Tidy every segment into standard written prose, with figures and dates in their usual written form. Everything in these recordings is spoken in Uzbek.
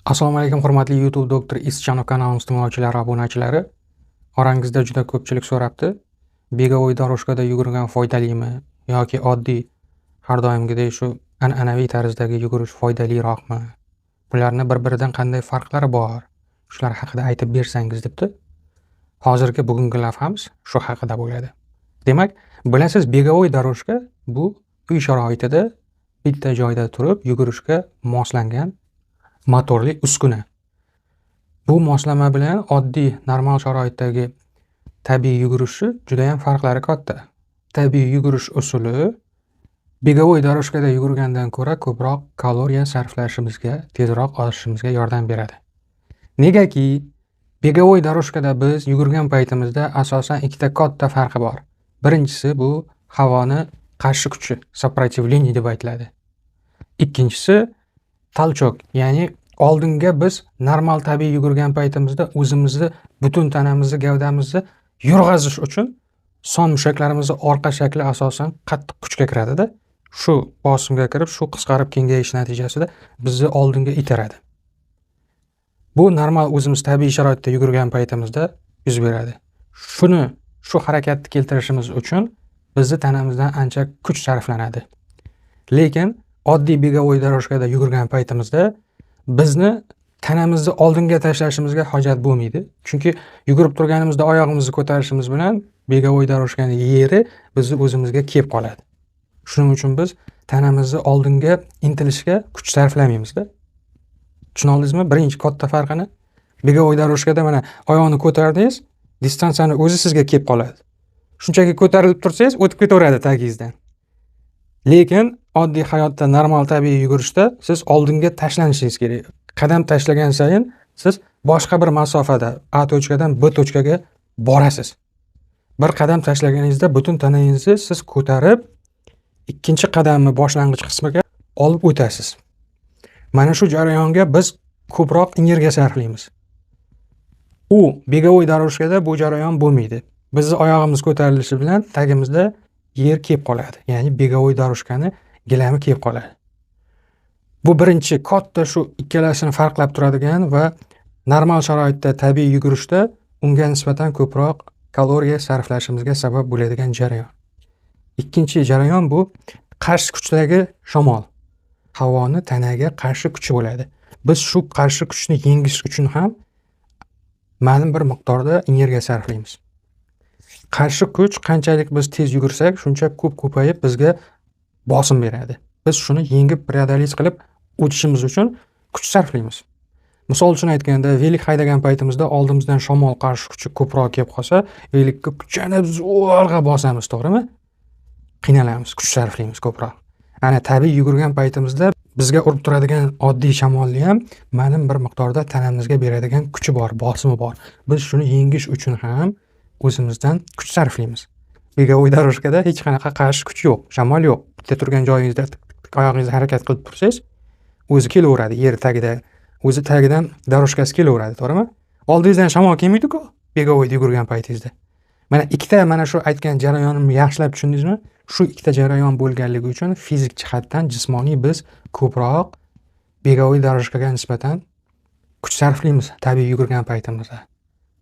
Assalomu alaykum hurmatli YouTube doktor Ischanov kanalimiz tinglovchilari, obunachilari. Orangizda juda ko'pchilik so'rabdi. Begovой дорожкада yugurgan foydalimi yoki oddiy har doimgidek shu an'anaviy tarzdagi yugurish foydaliroqmi? Bularni bir-biridan qanday farqlari bor? Shular haqida aytib bersangiz debdi. Hozirgi bugungi lavhamiz shu haqida bo'ladi. Demak, bilasiz, begovой дорожка bu uy sharoitida bitta joyda turib yugurishga moslangan motorli uskuna. Bu moslama bilan oddiy normal sharoitdagi tabiiy yugurishni juda ham farqlari katta. Tabiiy yugurish usuli begovой дорожкада yugurgandan ko'ra ko'proq kaloriya sarflashimizga, tezroq ozishimizga yordam beradi. Negaki begovой дорожкада biz yugurgan paytimizda asosan ikkita katta farqi bor. Birinchisi bu havoni qarshi kuchi, сопротивление deb aytiladi. Ikkinchisi толчок, ya'ni oldinga biz normal tabiiy yugurgan paytimizda o'zimizni butun tanamizni, gavdamizni yurg'azish uchun son mushaklarimizni orqa shakli asosan qattiq kuchga kiradida. Shu bosimga kirib, shu qisqarib kengayish natijasida bizni oldinga itaradi. Bu normal o'zimiz tabiiy sharoitda yugurgan paytimizda yuz beradi. Shuni, shu harakatni keltirishimiz uchun bizni tanamizdan ancha kuch sarflanadi. Lekin oddiy begovой дорожкада yugurgan paytimizda bizni tanamizni oldinga tashlashimizga hojat bo'lmaydi. Chunki yugurib turganimizda oyog'imizni ko'tarishimiz bilan begovой дорожкаning yeri bizni o'zimizga kelib qoladi. Shuning uchun biz tanamizni oldinga intilishga kuch sarflamaymizda. Tushuna oldingizmi? Birinchi katta farqini begovой дорожкада mana oyoqni ko'tardingiz, distansiyani o'zi sizga kelib qoladi. Shunchaki ko'tarilib tursangiz o'tib ketaveradi tagingizdan. Lekin oddiy hayotda normal tabiiy yugurishda siz oldinga tashlanishingiz kerak. Qadam tashlagan sayin siz boshqa bir masofada A tochkadan B tochkaga borasiz. Bir qadam tashlaganingizda butun tanangizni siz ko'tarib ikkinchi qadamni boshlang'ich qismiga olib o'tasiz. Mana shu jarayonga biz ko'proq energiya sarflaymiz. U begovой дорожкада bu jarayon bo'lmaydi. Bizni oyog'imiz ko'tarilishi bilan tagimizda yer kelib qoladi. Ya'ni begovой дорожкani gilami kelib qoladi. Bu birinchi katta shu ikkalasini farqlab turadigan va normal sharoitda tabiiy yugurishda unga nisbatan ko'proq kaloriya sarflashimizga sabab bo'ladigan jarayon. Ikkinchi jarayon bu qarshi kuchdagi shamol. Havoni tanaga qarshi kuchi bo'ladi. Biz shu qarshi kuchni yengish uchun ham ma'lum bir miqdorda energiya sarflaymiz. Qarshi kuch qanchalik biz tez yugursak, shuncha ko'p ko'payib bizga bosim beradi. Biz shuni yengib преодолеть qilib o'tishimiz uchun kuch sarflaymiz. Misol uchun aytganda, velik haydagan paytimizda oldimizdan shamol qarshi kuchi ko'proq kelib qolsa, velikka kuchanib zo'rg'a bosamiz, to'g'rimi? Qiynalamiz, kuch sarflaymiz ko'proq. Ana tabiiy yugurgan paytimizda bizga urib turadigan oddiy shamolni ham ma'lum bir miqdorda tanamizga beradigan kuchi bor, bosimi bor. Biz shuni yengish uchun ham o'zimizdan kuch sarflaymiz. Begovой дорожкада hech qanaqa qarshi kuch yo'q, shamol yo'q. Bitta turgan joyingizda oyog'ingizni harakat qilib tursangiz, o'zi kelaveradi yer tagida, o'zi tagidan дорожкasi kelaveradi, to'g'rimi? Oldingizdan shamol kelmaydi-ku begovойda yugurgan paytingizda. Mana ikkita mana shu aytgan jarayonimni yaxshilab tushundingizmi? Shu ikkita jarayon bo'lganligi uchun fizik jihatdan jismoniy biz ko'proq begovой дорожкаga nisbatan kuch sarflaymiz tabiiy yugurgan paytimizda.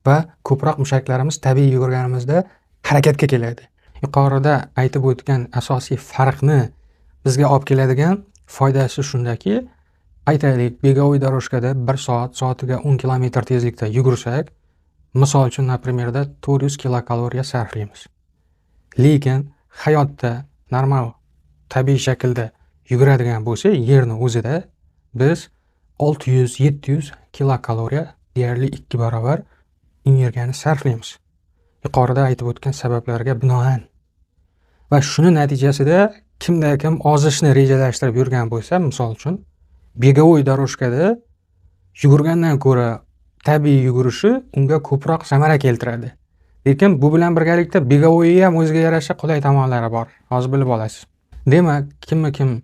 Va ko'proq mushaklarimiz tabiiy yugurganimizda harakatga keladi. Yuqorida aytib o'tgan asosiy farqni bizga olib keladigan foydasi shundaki, aytaylik, begovой дорожкада 1 soat soatiga 10 kilometr tezlikda yugursak, misol uchun, напримерda 400 kilokaloriya sarflaymiz. Lekin hayotda normal tabiiy shaklda yuguradigan bo'lsak, yerni o'zida biz 600-700 kilokaloriya, deyarli 2 barobar energiyani sarflaymiz. Yuqorida aytib o'tgan sabablarga binoan. Va shuni natijasida kimda kim ozishni rejalashtirib yurgan bo'lsa, misol uchun, begovой дорожкада yugurgandan ko'ra tabiiy yugurishi unga ko'proq samara keltiradi. Lekin bu bilan birgalikda begovoyni ham o'ziga yarasha qulay tomonlari bor. Hozir bilib olasiz. Demak, kimma kim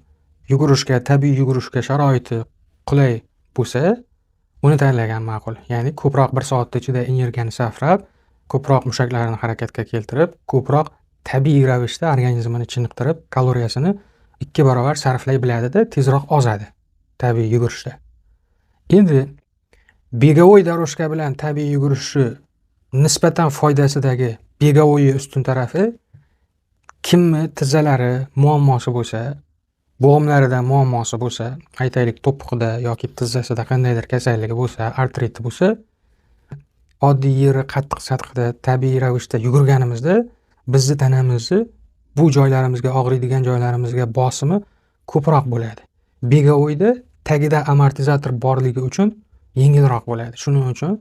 yugurishga, tabiiy yugurishga sharoiti qulay bo'lsa, uni tanlagan ma'qul. Ya'ni ko'proq 1 soat ichida energiyani sarflab, ko'proq mushaklarini harakatga keltirib, ko'proq tabiiy ravishda organizmini chiniqtirib, kaloriyasini 2 barobar sarflay biladida, tezroq ozadi tabiiy yugurishda. Endi беговой дорожка bilan tabiiy yugurishni nisbatan foydasidagi беговой ustun tarafi, kimni tizzalari muammosi bo'lsa, bo'g'imlarida muammosi bo'lsa, aytaylik, to'piqida yoki tizzasida qandaydir kasalligi bo'lsa, artriti bo'lsa, oddiy yeri qattiq sathida tabiiy ravishda yugurganimizda bizni tanamizni bu joylarimizga, og'riydigan joylarimizga bosimi ko'proq bo'ladi. Беговой da tagida amortizator borligi uchun yengilroq bo'ladi. Shuning uchun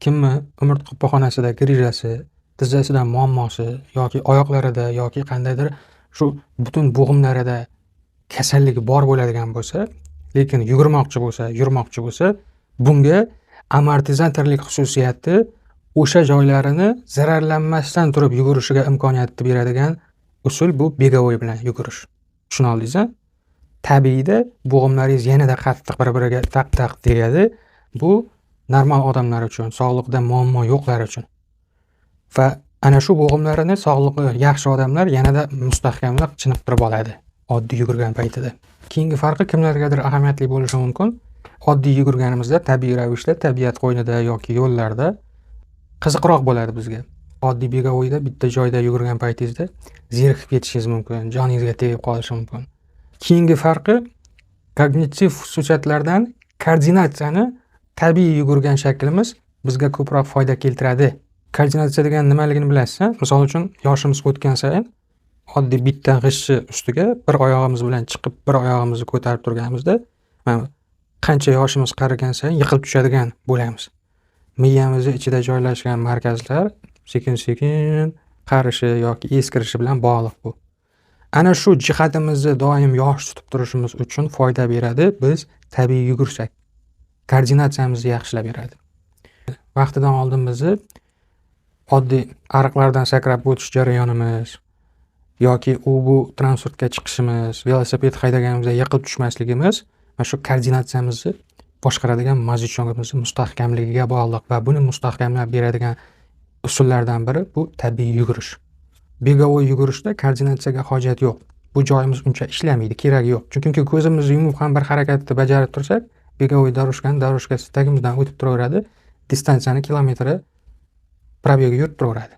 kimni umurtqa pog'onasida грыжа si, tizzasida muammosi yoki oyoqlarida yoki qandaydir shu butun bo'g'imlarida kasalligi bor bo'ladigan bo'lsa, lekin yugurmoqchi bo'lsa, yurmoqchi bo'lsa, bunga amortizatorlik xususiyati o'sha joylarini zararlanmasdan turib yugurishiga imkoniyatni beradigan usul bu беговой bilan yugurish. Tushuna oldingiz a? Tabiiyda bo'g'imlaringiz yanada qattiq bir-biriga taq taq tegadi. Bu normal odamlar uchun, sog'liqda muammo yo'qlar uchun. Va ana shu bo'g'imlarini sog'lig'i yaxshi odamlar yanada mustahkamlab, chiniqtirib oladi oddiy yugurgan paytida. Keyingi farqi kimlargadir ahamiyatli bo'lishi mumkin. Oddiy yugurganimizda tabiiy ravishda tabiat qo'ynida yoki yo'llarda qiziqroq bo'ladi bizga. Oddiy беговой da bitta joyda yugurgan paytingizda zerikib ketishingiz mumkin, joningizga tegib qolishi mumkin. Keyingi farqi, kognitiv xususiyatlardan koordinatsiyani tabiiy yugurgan shaklimiz bizga ko'proq foyda keltiradi. Koordinatsiya degani nimaligini bilasiz, a? Misol uchun, yoshimiz o'tgan sayin oddiy bitta g'ishtni ustiga bir oyog'imiz bilan chiqib, bir oyog'imizni ko'tarib turganimizda, mana qancha yoshimiz qarigan sayin yiqilib tushadigan bo'lamiz. Miyamizni ichida joylashgan markazlar sekin-sekin qarishi yoki eskirishi bilan bog'liq bu. Ana shu jihatimizni doim yosh tutib turishimiz uchun foyda beradi biz tabiiy yugursak. Koordinatsiyamizni yaxshilab beradi. Vaqtidan oldin bizni oddiy ariqlardan sakrab o'tish jarayonimiz yoki u bu transportga chiqishimiz, velosiped haydaganimizda yiqilib tushmasligimiz mana shu koordinatsiyamizni boshqaradigan мозжечок imizni mustahkamligiga bog'liq va buni mustahkamlab beradigan usullardan biri bu tabiiy yugurish. Беговой yugurishda koordinatsiyaga hojat yo'q. Bu joyimiz uncha ishlamaydi, keragi yo'q. Chunki ko'zimizni yumib ham bir harakatni bajarib tursak, беговой дорожка ni дорожка si tagimizdan o'tib turaveradi, distansiyani kilometri пробег i yurib turaveradi.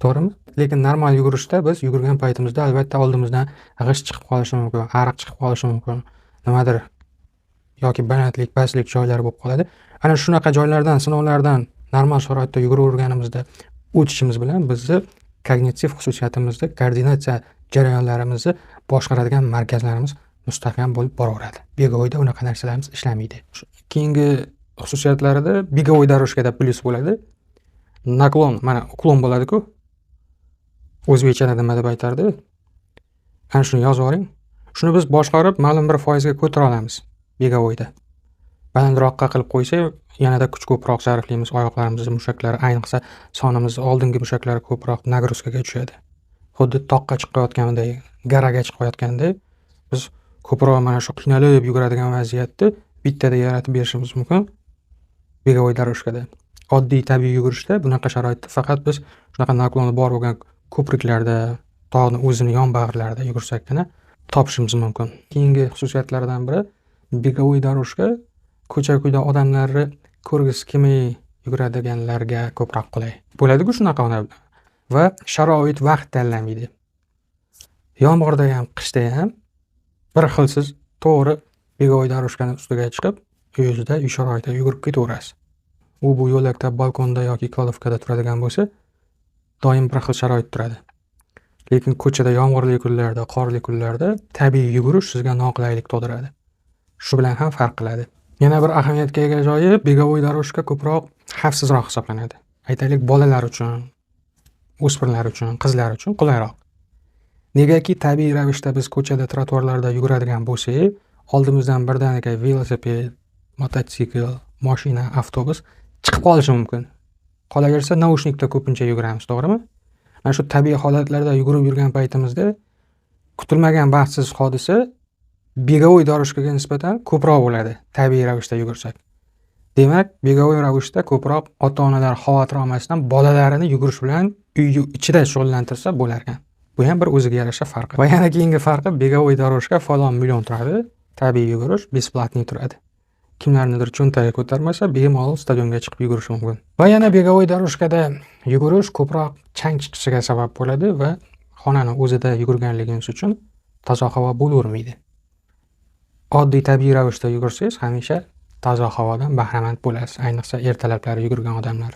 To'g'rimi? Lekin normal yugurishda biz yugurgan paytimizda albatta oldimizdan g'isht chiqib qolishi mumkin, ariq chiqib qolishi mumkin, nimadir yoki balandlik, pastlik joylari bo'lib qoladi. Ana shunaqa joylardan, sinovlardan normal sharoitda yuguraverganimizda o'tishimiz bilan bizni kognitiv xususiyatimizni, koordinatsiya jarayonlarimizni boshqaradigan markazlarimiz mustahkam bo'lib boraveradi. Беговой da unaqa narsalarimiz ishlamaydi. Keyingi xususiyatlarida беговой дорожка da plyus bo'ladi. Наклон, mana уклон bo'ladi-ku. O'zbekchada nima deb aytardi? Ana shuni yozib oling. Shuni biz boshqarib ma'lum bir foizga ko'tara olamiz беговой da. Balandroqqa qilib qo'ysak, yanada kuch ko'proq sarflaymiz, oyoqlarimizni mushaklari, ayniqsa sonimizni oldingi mushaklari ko'proq нагрузка ga tushadi. Xuddi toqqa chiqayotgandek, гора ga chiqayotgandek biz ko'proq mana shu qiynalib yuguradigan vaziyatni bittada yaratib berishimiz mumkin беговой дорожка da. Oddiy tabiiy yugurishda bunaqa sharoitda faqat biz shunaqa наклон i bor bo'lgan ko'priklarda, tog'ni o'zini yonbag'irlarida yugursakkina topishimiz mumkin. Keyingi xususiyatlaridan biri, беговой дорожка ko'cha-kuyda odamlarni ko'rgisi kelmay yuguradiganlarga ko'proq qulay. Bo'ladi-ku shunaqa odamlar. Va sharoit, vaqt tanlamaydi. Yomg'irda ham, qishda ham bir xil siz to'g'ri беговой дорожка ni ustiga chiqib, uyingizda, uy sharoitida yugurib ketaverasiz. U bu yo'lakda, balkonda yoki кладовка da turadigan bo'lsa, doim bir xil sharoit turadi. Lekin ko'chada yomg'irli kunlarda, qorli kunlarda tabiiy yugurish sizga noqulaylik tug'diradi. Shu bilan ham farq qiladi. Yana bir ahamiyatga ega joyi, беговой дорожка ko'proq xavfsizroq hisoblanadi. Aytaylik, bolalar uchun, o'spirinlar uchun, qizlar uchun qulayroq. Negaki tabiiy ravishda biz ko'chada, trotuarlarda yuguradigan bo'lsak, oldimizdan birdaniga velosiped, mototsikl, mashina, avtobus chiqib qolishi mumkin. Qolaversa, naushnikda ko'pincha yuguramiz, to'g'rimi? Mana shu tabiiy holatlarda yugurib yurgan paytimizda kutilmagan baxtsiz hodisa беговой дорожка ga nisbatan ko'proq bo'ladi tabiiy ravishda yugursak. Demak, беговой ravishda ko'proq ota-onalar xavotir olmasdan bolalarini yugurish bilan uy ichida shug'ullantirsa bo'lar ekan. Bu ham bir o'ziga yarasha farqi. Va yana keyingi farqi, беговой дорожка falon million turadi, tabiiy yugurish бесплатный turadi. Kimlarnidir cho'ntagi ko'tarmasa, bemalol stadionga chiqib yugurishi mumkin. Va yana беговой дорожка da yugurish ko'proq chang chiqishiga sabab bo'ladi va xonani o'zida yugurganligingiz uchun toza havo bo'lavermaydi. Oddiy tabiiy ravishda yugursangiz, hamisha toza havodan bahramand bo'lasiz, ayniqsa ertalablari yugurgan odamlar.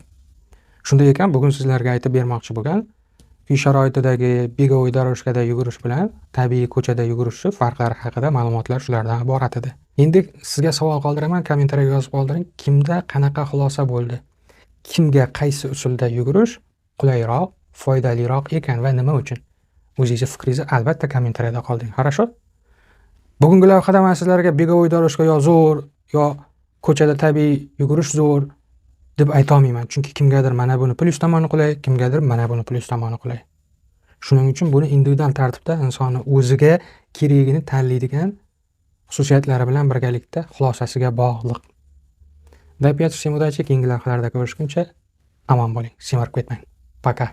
Shunday ekan, bugun sizlarga aytib bermoqchi bo'lgan uy sharoitidagi беговой дорожка da yugurish bilan tabiiy ko'chada yugurishni farqlari haqida ma'lumotlar shulardan iborat edi. Endi sizga savol qoldiraman, kommentariyaga yozib qoldiring, kimda qanaqa xulosa bo'ldi? Kimga qaysi usulda yugurish qulayroq, foydaliroq ekan va nima uchun? O'zingizni fikringizni albatta kommentariyada qoldiring. Хорошо? Bugungi lavhada men sizlarga беговой дорожка yo zo'r, yo ko'chada tabiiy yugurish zo'r deb ayta olmayman. Chunki kimgadir mana buni plyus tomoni qulay, kimgadir mana buni plyus tomoni qulay. Shuning uchun buni individual tartibda insonni o'ziga keragini tanlaydigan xususiyatlari bilan birgalikda xulosasiga bog'liq. До опять, всем удачи, keyingi lavhalarda ko'rishguncha omon bo'ling, semirib ketmang. Пока.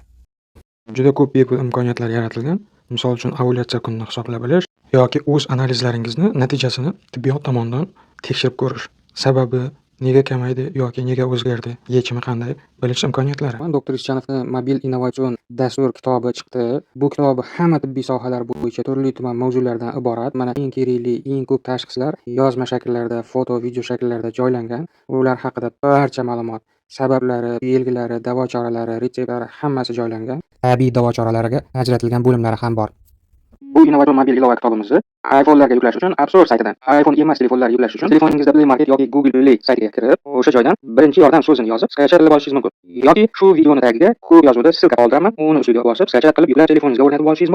Juda ko'p bepul imkoniyatlar yaratilgan. Misol uchun, ovulyatsiya kunini hisoblab bilish yoki o'z analizlaringizni natijasini tibbiyot tomonidan tekshirib ko'rish. Sababi nega kamaydi yoki nega o'zgardi, yechimi qanday bilish imkoniyatlari. Doktor Ischanovni mobil innovatsion dastur kitobi chiqdi. Bu kitob hamma tibbiy sohalar bo'yicha turli tuman mavzulardan iborat. Mana eng kerakli, eng ko'p tashxislar yozma shakllarda, foto, video shakllarda joylangan. Ular haqida barcha ma'lumot, sabablari, belgilari, davo choralari, retseptlari hammasi joylangan. Tabiiy davo choralariga ajratilgan bo'limlari ham bor. Bu innovatsion mobil ilova kitobimizni iPhone'larga yuklash uchun App Store saytidan, iPhone emas telefonlarga yuklash uchun telefoningizda Play Market yoki Google Play saytiga kirib, o'sha joydan "Birinchi yordam" so'zini yozib, скачать qilib olishingiz mumkin. Yoki shu videoni tagiga ko'k yozuvda ссылка qoldiraman, uni ustiga bosib, скачать qilib yuklab telefoningizga o'rnatib olishingiz mumkin.